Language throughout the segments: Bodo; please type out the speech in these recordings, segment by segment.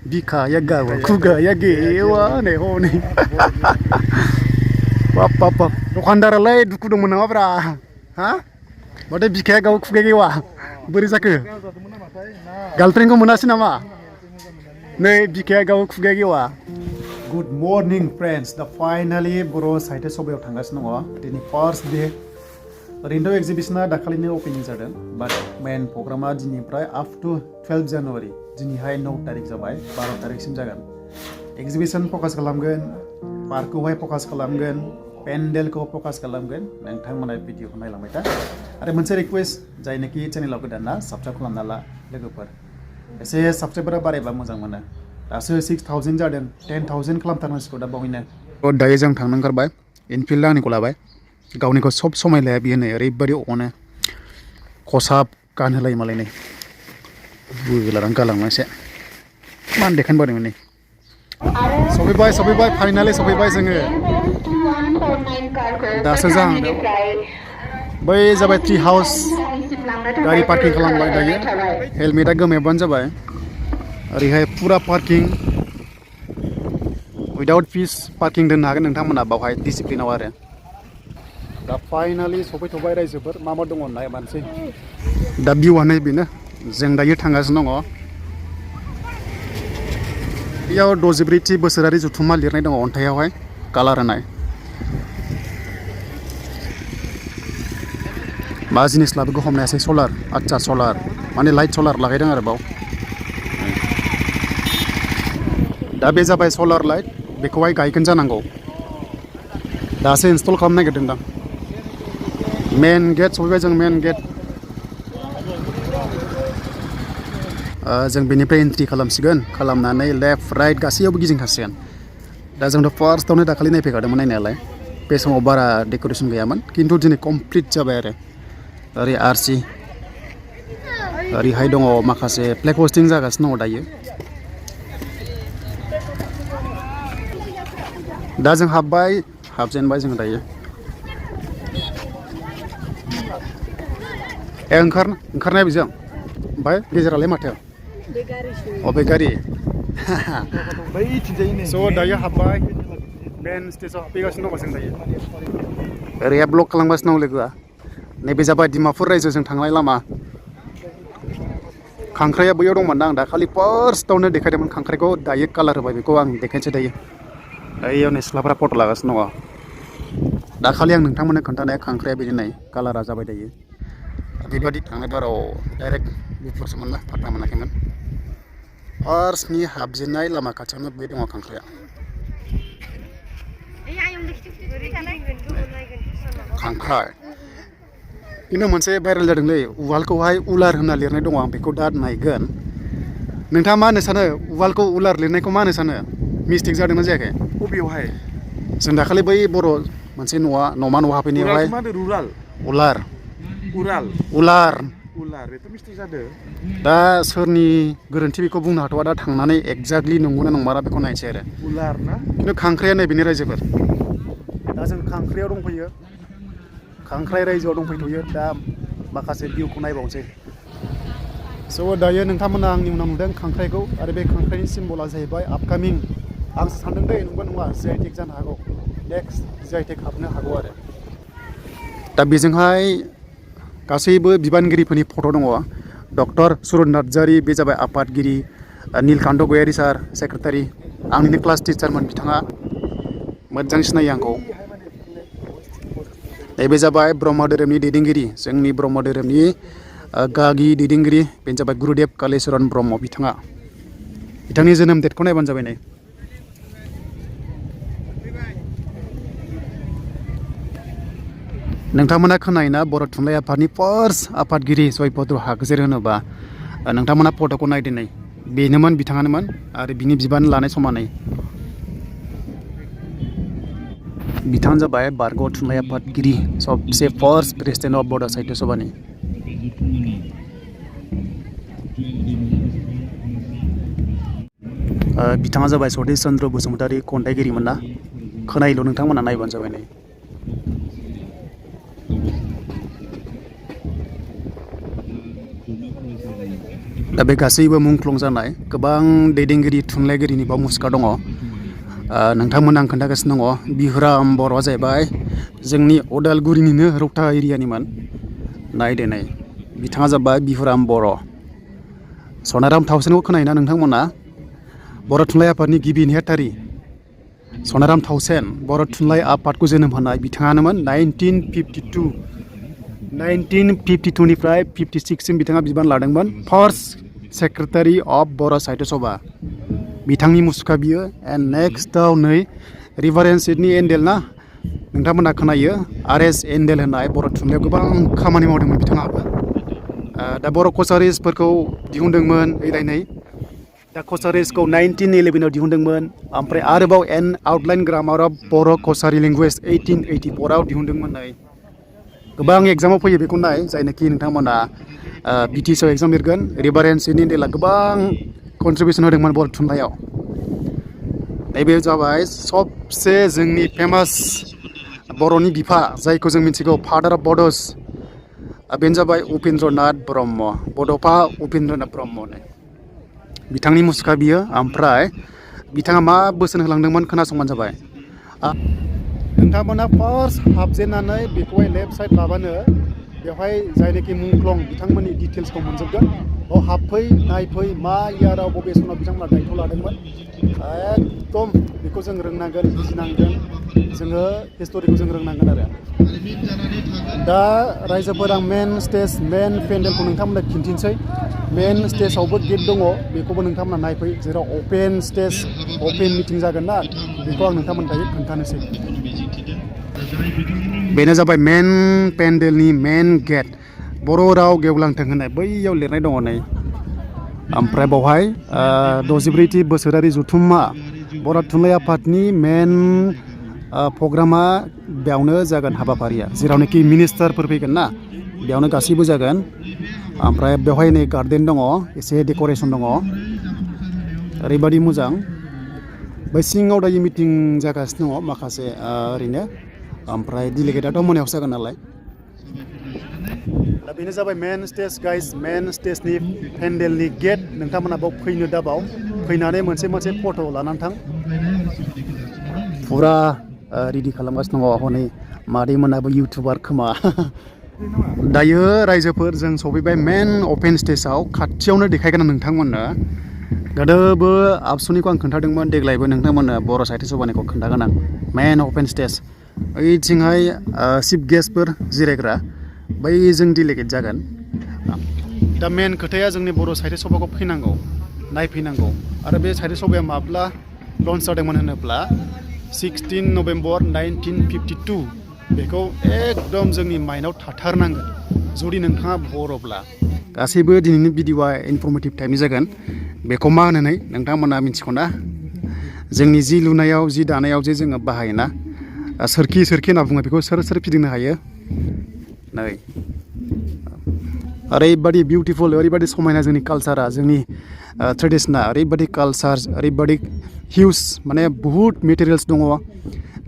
बिखाया गावा खुगाया गेवा नै हनै बाप बाप बाप दखानदारालाय दुखु दंमोन नामाब्रा हा माथो बिखाया गावा खुगाया गेवा बोरै जाखो गार्लफ्रेन्डखौ मोनासै नामा नै बिखाया गावा खुगाया गेवा गुड मर्निं फ्रेन्ड्स दा फाइनालि बर' साहित्य सभायाव थांगासिनो दङ दिनै फार्स्ट डे ओरैनोथ' एक्जिबिशना दाखालिनो अपेनिं जादों बाट मेन प्रग्रामा दिनैनिफ्राय आप टु 12 जानुवारि दिनैहाय 9 तारिख जाबाय 12 तारिखसिम जागोन एक्जिबिशन फकास खालामगोन पार्कखौहाय फकास खालामगोन पेन्डेलखौ फकास खालामगोन नोंथांमोना भिडिअखौ नायलांबाय था आरो मोनसे रिक्वेस्ट जायनोखि चेनेलाव गोदान ना साबस्क्राइब खालामना ला लोगोफोर एसे साबस्क्राइबारा बारायबा मोजां मोनो दासो 6000 जादों 10,000 खालामथारनांसिगौ दा बावैनो दायो जों थांनो ओंखारबाय इनफिल्ड आंनिखौ लाबाय गावनिखौ सब समायलाया बियो नै ओरैबायदि अनो खसाब गानहोलायो मालाय नै बोलारां गालांनायसो मान देखायबादोंमोन नै सफैबाय फाइनालि सफैबाय जोङो दासो जाहांदों बै जाबाय ट्री हाउस गारि पार्किं खालामबाय दायो हेलमेटा गोमायाबानो जाबाय ओरैहाय पुरा पार्किं उइदाउट फिस पार्किं दोननो हागोन नोंथांमोना बावहाय डिसिप्लिनाव आरो दा फाइनालि सफैथ'बाय रायजोफोर मा दङ नायबानोसै दा भिउआनो बेनो जों दायो थांगासिनो दङ बेयाव 64थि बोसोरारि जथुम्मा लिरनाय दङ अन्थाइयावहाय कालार होनाय मा जिनिस लाबोगौ हमनायासै सलार आच्छा सलार माने लाइट सलार लागायदों आरो बाव दा बे जाबाय सलार लाइट बेखौहाय गायगोन जानांगौ दासो इनस्टल खालामनो नागिरदों दां मेन गेट सफैबाय जों मेन गेट जों बेनिफ्राय एन्ट्रि खालामसिगोन खालामनानै लेफ्ट राइट गासैयावबो गिदिंथारसिगोन दा जोंथ' फार्स्टआवनो दाखालि नायफैखादोंमोन नायनायालाय बे समाव बारा डेक'रेसन गैयामोन खिन्थु दिनै कमप्लिट जाबाय आरो ओरै आरसि ओरैहाय दङ माखासे फ्लेग हस्टिं जागासिनो दङ दायो दा जों हाबजेनबाय जों दायो ओंखारनाय बेजों ओमफ्राय गेजेरालाय माथो बे गारि स' दायो हाबबाय मेन स्टेजाव हाबफैगासिनो दङ जों दायो ओरैहाय ब्लक खालामगासिनो दं लोगोआ नैबे जाबाय डिमापुर रायजोजों थांनाय लामा खांख्राइया बैयाव दंमोन आं दाखालि फार्स्टआवनो देखायदोंमोन खांख्राइखौ दायो कालार होबाय बेखौ आं देखायनोसै दायो ओइयाव नै सिख्लाफ्रा फट' लागासिनो दङ दाखालि आं नोंथांमोननो खोन्थानाय खांख्राइया बिदि नै कालारा जाबाय दायो बेबादि थांनाय बाराव डाइरेक्ट गुफुरसो मोनना फात्ता मोनाखैमोन फार्स्टनि हाबजेननाय लामा खाथियावनो बे दङ खांख्राइया खांख्राइ खिन्थु मोनसे भाइरेल जादोंलै उवालखौहाय उलार होनना लिरनाय दङ आं बेखौ दा नायगोन नोंथाङा मा होनो सानो उवालखौ उलार लिरनायखौ मा होनो सानो मिस्टेक जादोंना जायाखै बबेयावहाय जों दाखालि बै बर' मोनसे न'मा न' हाफैनायावहाय उलार बेथ' मिस्टेक जादों दा सोरनि गोरोन्थि बेखौ बुंनो हाथ'वा दा थांनानै एक्जेक्टलि नंगौना नंमारा बेखौ नायसै आरो उलार ना खिन्थु खांख्राइया नैबेनि रायजोफोर दा जों खांख्राइयाव दंफैयो खांख्राइ रायजोआव दंफैथ'यो दा माखासे भिउखौ नायबावनोसै स' दायो नोंथांमोना आंनि उनाव नुदों खांख्राइखौ आरो बे खांख्राइनि सिम्बला जाहैबाय आपकामिं आंसो सानदों दै नंगौ नङा जिआइटेक जानो हागौ नेक्स्ट जिआइटेक हाबनो हागौ आरो दा बेजोंहाय गासैबो बिबानगिरिफोरनि फट' दङ डक्टर सुरन नार्जारि बे जाबाय आफादगिरि नीलकान्त गयारि सार सेक्रेटारि आंनिनो क्लास टिचारमोन बिथाङा मोजां सिनायो आंखौ बे जाबाय ब्रह्म धोरोमनि दैदेनगिरि जोंनि ब्रह्म धोरोमनि गागि दैदेनगिरि बेनो जाबाय गुरुदेब कालिचरन ब्रह्म बिथांनि जोनोम डेटखौ नायबानो जाबाय नै नोंथांमोना खोनायोना बर' थुनलाइ आफादनि फार्स्ट आफादगिरि जय भद्र हागजेर होनोबा नोंथांमोना फट'खौ नायदो नै बेनोमोन बिथाङानोमोन आरो बिनि बिबान लानाय समानै बिथाङा जाबाय बारग' थुनलाइ आफादगिरि सबसे फार्स्ट प्रेसिडेन्ट अफ बड' साहित्य सभानि बिथाङा जाबाय सतिश चन्द्र बसुमतारी खन्थाइगिरिमोन ना खोनायोल' नोंथांमोना नायबानो जाबाय नै दा बे गासैबो मुंख्लं जानाय गोबां दैदेनगिरि थुनलाइगिरिनि बाव मुसुखा दङ। नोंथांमोन आं खोन्थागासिनो दङ बिहुराम बर'आ जाहैबाय जोंनि अदालगुरिनिनो रौता एरियानिमोन। नायदेनाय बिथाङा जाबाय बिहुराम बर'। सनाराम थाउसेनखौ खोनायोना नोंथांमोना? बर' थुनलाइ आफादनि गिबि नेहाथारि सनाराम थाउसेन बर' थुनलाइ आफादखौ जोनोम होनाय बिथाङानोमोन 1952 निफ्राय 56 सिम बिथाङा बिबान लादोंमोन फार्स्ट सेक्रेटारि अफ बर' साहित्य सभा। बिथांनि मुसुखा बियो। एन्ड नेक्स्टआव नै रिभारेन्ड सिडनी एन्डेल ना नोंथांमोना खोनायो आर.एस. एन्डेल होननाय बर' थुनलाइयाव गोबां खामानि मावदोंमोन बिथाङाबो। दा बर' कसारिसफोरखौ दिहुनदोंमोन ओइलायनै दा कसारिसखौ 1911 दिहुनदोंमोन। ओमफ्राय आरोबाव an outline grammar of Boro' Kachari language 1884 दिहुनदोंमोन। नै गोबां एग्जामाव फैयो बेखौ नाय जायनाखि नोंथांमोना BTSआव एग्जाम लिरगोन। रिभारेन्ड सिडनी एन्डेला गोबां कन्ट्रिबिउसन होदोंमोन बर' थुनलाइयाव। नैबे जाबाय सबसे जोंनि फेमास बर'नि बिफा जायखौ जों मिथिगौ फादार अफ बड'स बेनो जाबाय उपेन्द्रनाथ ब्रह्म बड'फा उपेन्द्रनाथ ब्रह्म। बिथांनि मुसुखा बियो। ओमफ्राय बिथाङा मा बोसोन होलांदोंमोन खोनासंबानो जाबाय। नोंथांमोना फार्स्ट हाबजेननानै बेखौहाय लेफ्ट साइड लाबानो बेवहाय जायनाखि मुंख्लं बिथांमोननि डिटेल्सखौ मोनजोबगोन। बाव हाबफै नायफै मा इयाराव बबे सनाव बिथांमोना दायथ' लादोंमोन एकदम बेखौ जों रोंनांगोन बुजिनांगोन। जोङो हिस्ट'रिखौ जों रोंनांगोन आरो। दा रायजोफोर आं मेन स्टेज मेन पेन्डेलखौ नोंथांमोननो खिन्थिनोसै। मेन स्टेजावबो गेट दङ बेखौबो नोंथांमोना नायफै जेराव अपेन स्टेज अपेन मिटिं जागोन ना बेखौ आं नोंथांमोन दायो खोन्थानोसै। बेनो जाबाय मेन पेन्डेलनि मेन गेट बर' राव गेवलांथों होननाय बैयाव लिरनाय दङ नै। ओमफ्राय बावहाय 64थि बोसोरारि जथुम्मा बर' थुनलाइ आफादनि मेन प्रग्रामा बेयावनो जागोन हाबाफारिया जेरावनाखि मिनिस्टारफोर फैगोन ना बेयावनो गासैबो जागोन। ओमफ्राय बेवहाय नै गार्डेन दङ एसे डेक'रेसन दङ ओरैबादि मोजां। बै सिङाव दायो मिटिं जागासिनो दङ माखासे ओरैनो। ओमफ्राय डिलिगेटआथ' मोनायावसो जागोन नालाय। दा बेनो जाबाय मेन स्टेज गाइस मेन स्टेजनि पेन्डेलनि गेट। नोंथांमोना बाव फैनो दाबाव फैनानै मोनसे फट' लानानै थां। फुरा रेडि खालामगासिनो दङ हनै मादै मोनाबो इउटुबार खोमा। दायो रायजोफोर जों सफैबाय मेन अपेन स्टेजाव खाथियावनो देखायगोन नोंथांमोननो। गोदोबो आबसुनिखौ आं खोन्थादोंमोन देग्लायबो नोंथांमोननो बर' साहित्य सभानिखौ खोन्थागोन आं। मेन अपेन स्टेज ओइथिंहाय चिफ गेस्टफोर जिरायग्रा बैजों डिलिगेट जागोन। दा मेन खोथाया जोंनि बर' साहित्य सभाखौ फैनांगौ नायफैनांगौ। आरो बे साहित्य सभाया माब्ला लन्च जादोंमोन होनोब्ला 16 नभेम्बर 1952 बेखौ एकदम जोंनि माइन्डआव थाथारनांगोन जुदि नोंथाङा बर'ब्ला। गासैबो दिनैनि भिडिअ'आ इनफरमेटिभ टाइपनि जागोन। बेखौ मा होननानै नोंथांमोना मिथिगौ ना? जोंनि जि लुनायाव जि दानायाव जे जोङो बाहायोना सोरखि होनना बुङो बेखौ सोर फिदिंनो हायो? नै ओरैबादि बिउटिफुल ओरैबादि समायना जोंनि कालसारा जोंनि ट्रेडिसना ओरैबादि कालसार ओरैबादि हिउज माने बुहुत मेटेरियेल्स दङ।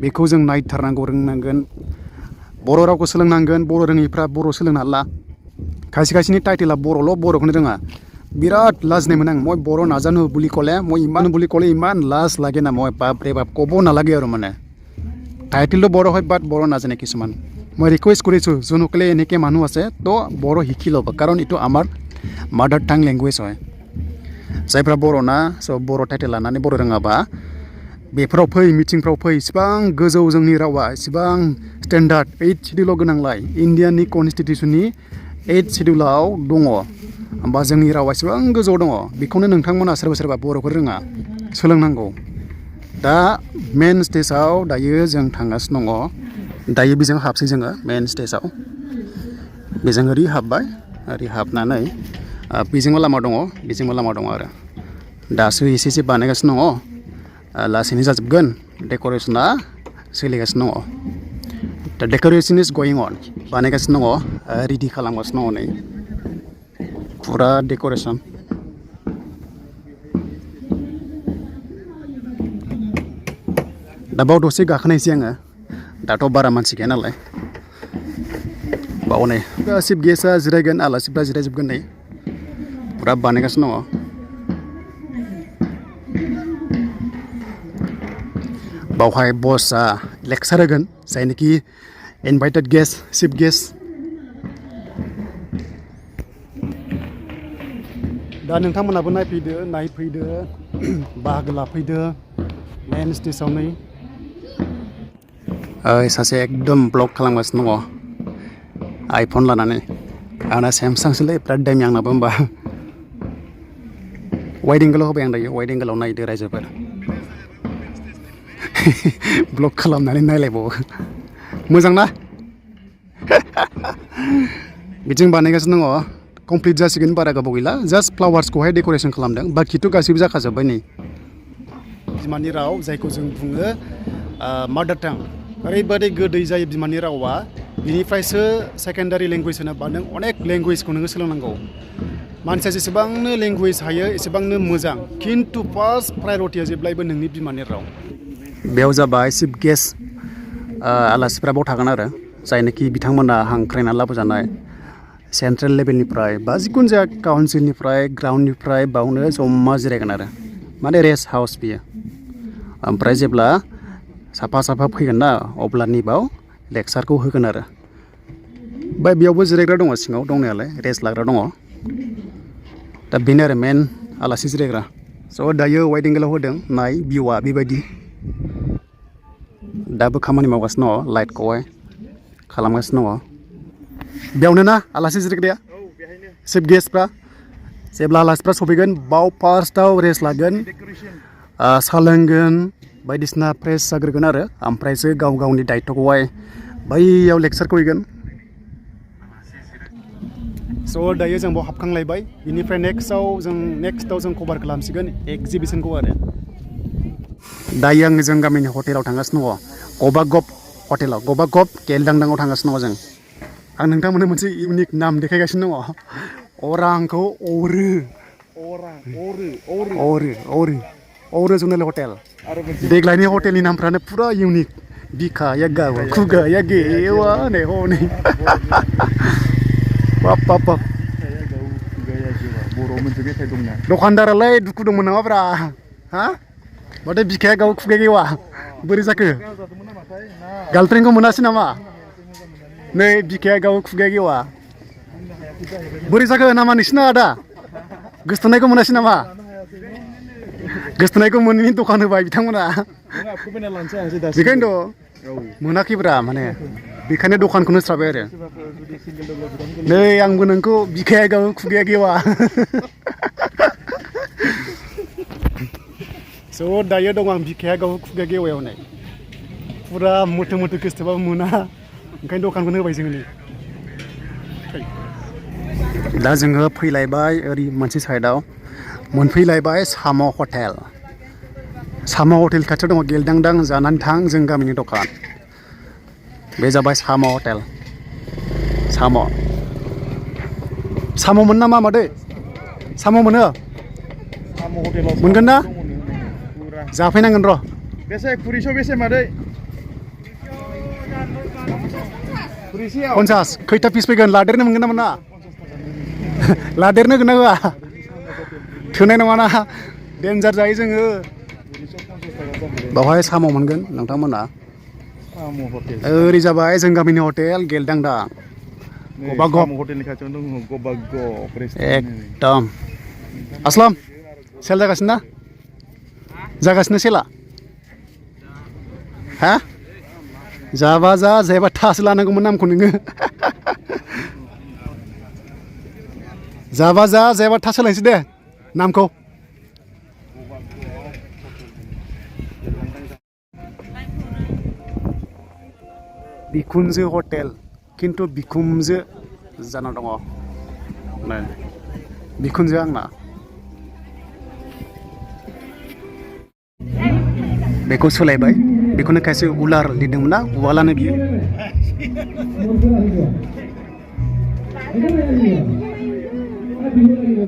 बेखौ जों नायथारनांगौ रोंनांगोन। बर' रावखौ सोलोंनांगोन। बर' रोङैफ्रा बर' सोलोंना ला। खायसेनि टाइटेला बर'खौनो रोङा बिराद लाजिनाय मोनो आं। मैं बर' नाजानो বুলি ক'লে ইমান লাজ লাগে না মই বাপৰে বাপ ক'ব নালাগে আৰু মানে টাইটেলটো বড় হয় বাট বড় নাজানে কিছুমান। মই ৰিকুৱেষ্ট কৰিছোঁ যোনসকলে এনেকৈ মানুহ আছে তো বড় শিকি ল'ব কাৰণ এইটো আমাৰ মাদাৰ টাং লেংগুৱেজ হয়। जायफ्रा बर' ना बर' टाइटेल लानानै बर' रोङाबा बेफोराव फै मिटिंफ्राव फै इसिबां गोजौ जोंनि रावा इसिबां स्टेन्डार्ड 8 सिडिउलाव गोनांलाय इण्डियानि कनस्टिटिउसननि 8 सिडिउलाव दङ। होमबा जोंनि रावा इसिबां गोजौ दङ बेखौनो नोंथांमोना सोरबा बर'खौ रोङा सोलोंनांगौ। दा मेन स्टेजाव दायो जों थांगासिनो दङ। दायो बेजों हाबसै जोङो मेन स्टेजाव। बेजों ओरै हाबबाय ओरै हाबनानै बेजोंबो लामा दङ आरो दासो एसे बानायगासिनो दङ। लासैनो जाजोबगोन डेक'रेसना सोलिगासिनो दङ। दा डेक'रेसन इज गयिं अन बानायगासिनो दङ रेडि खालामगासिनो दङ नै फुरा डेक'रेसन। दा बाव दसे गाखोनायसै आङो दाथ' बारा मानसि गैया नालाय। बाव नै चिफ गेस्टआ जिरायगोन आलासिफ्रा जिरायजोबगोन नै पुरा बानायगासिनो दङ बावहाय बसआ लेक्सार होगोन जायनोखि इनभाइटेड गेस्ट चिफ गेस्ट दा नोंथांमोनाबो नायफैदो बाहागो लाफैदो मेन स्टेजाव नै सासे एकदम ब्लग खालामगासिनो दङ आइफन लानानै आंना सेमसांसोलै बिराद दामि आंनाबो होमबा वाइड एंगेलाव होबाय आं दायो वाइड एंगेलाव नायदो रायजोफोर ब्लग खालामनानै नायलायबावो मोजां ना बिदिनो बानायगासिनो दङ कमप्लिट जासिगोन बारा गोबाव गैला जास्ट फ्लावार्सखौहाय डेक'रेसन खालामदों बाखिथ' गासैबो जाखाजोब्बाय नै बिमानि राव जायखौ जों बुङो मादार टां ओरैबादि गोदै जायो बिमानि रावा बिनिफ्रायसो सेकेन्डारि लेंगुवेज होनोबा नों अनेक लेंगुवेजखौ नोङो सोलोंनांगौ मानसिया जेसेबांनो लेंगुवेज हायो एसेबांनो मोजां खिन्थु फार्स्ट प्रायरिटिया जेब्लायबो नोंनि बिमानि राव बेयाव जाबाय चिफ गेस्ट आलासिफ्रा बाव थागोन आरो जायनोखि बिथांमोना हांख्रायना लाबोजानाय सेन्ट्रेल लेभेलनिफ्राय बा जिखुनु जाया काउन्सिलनिफ्राय ग्राउन्डनिफ्राय बावनो जमा जिरायगोन आरो माने रेस्ट हाउस बियो ओमफ्राय जेब्ला साफा फैगोन ना अब्लानि बाव लेक्सारखौ होगोन आरो ओमफ्राय बेयावबो जिरायग्रा दङ सिङाव दंनायालाय रेस्ट लाग्रा दङ दा बेनो आरो मेन आलासि जिरायग्रा स' दायो वाइड एंगेलाव होदों नाय भिउआ बेबायदि दाबो खामानि मावगासिनो दङ लाइटखौहाय खालामगासिनो दङ बेयावनो ना आलासि जिरायग्राया चिफ गेस्टफ्रा जेब्ला आलासिफ्रा सफैगोन बाव फार्स्टआव रेस्ट लागोन साहा लोंगोन बायदिसिना फ्रेस जाग्रोगोन आरो ओमफ्रायसो गाव गावनि दायित्वखौहाय बैयाव लेक्सारखौ हैगोन स' दायो जों बाव हाबखांलायबाय बिनिफ्राय नेक्स्टआव जों कभार खालामसिगोन एक्जिबिसनखौ आरो दायो आङो जों गामिनि हटेलाव थांगासिनो दङ गबागब गेलदांदाङाव थांगासिनो दङ जों आं नोंथांमोननो मोनसे इउनिक नाम देखायगासिनो दङ अरांखौ अरो जुनेल हटेल देग्लायनि हटेलनि नामफ्रानो फुरा इउनिक बिखा या गावा खुगा या गेवा नै हनै बाप बर'आव मोनसे मेथाइ दंना दखानदारालाय दुखु दंमोन नामाब्रा हा माथो बिखाया गाव खुगाया गेवा बोरै जाखो गार्लफ्रेन्डखौ मोनासै नामा नै बिखाया गाव खुगाया गेवा बोरै जाखो नामा नोंसिना आदा गोसथोनायखौ मोनासै नामा गोसथोनायखौ मोनैनि दखान होबाय बिथांमोना बेखायनोथ' मोनाखैब्रा माने बेखायनो दखानखौनो होस्राबाय आरो नै आंबो नोंखौ बिखाया गाव खुगाया गेवा स' दायो दं आं बिखाया गाव खुगाया गेवायाव नै फुरा मोथो गोसथोबाबो मोना ओंखायनो दखानखौनो होबाय जोङो नै दा जोङो फैलायबाय ओरै मोनसे साइडआव मोनफैलायबाय साम' हटेल खाथियाव दङ गेलदांदां जानानै थां जों गामिनि दखान बे जाबाय साम' हटेल साम' मोन नामा मादै साम' मोनो मोनगोन ना जाफैनांगोन र' बेसे खुरिसेयाव बेसे मादै 50 खैथा पिस फैगोन लादेरनो मोनगोन ना मोना लादेरनो गोना होआ थोनाय नङाना डेन्जार जायो जोङो बावहाय साम' मोनगोन नोंथांमोना ओरै जाबाय जों गामिनि हटेल गेलदांदां एकदम असलम सेल जागासिनो सेला हा जाबा जायाबा थासो लानांगौमोन नामखौ नोङो जाबा जायाबा थास होलायनोसै दे नामखौ बिखुनजो हटेल खिन्थु बिखुमजो जाना दङ बिखुनजो आंना बेखौ सोलायबाय बेखौनो खायसे उलार लिरदोंमोन ना उवालानो बियो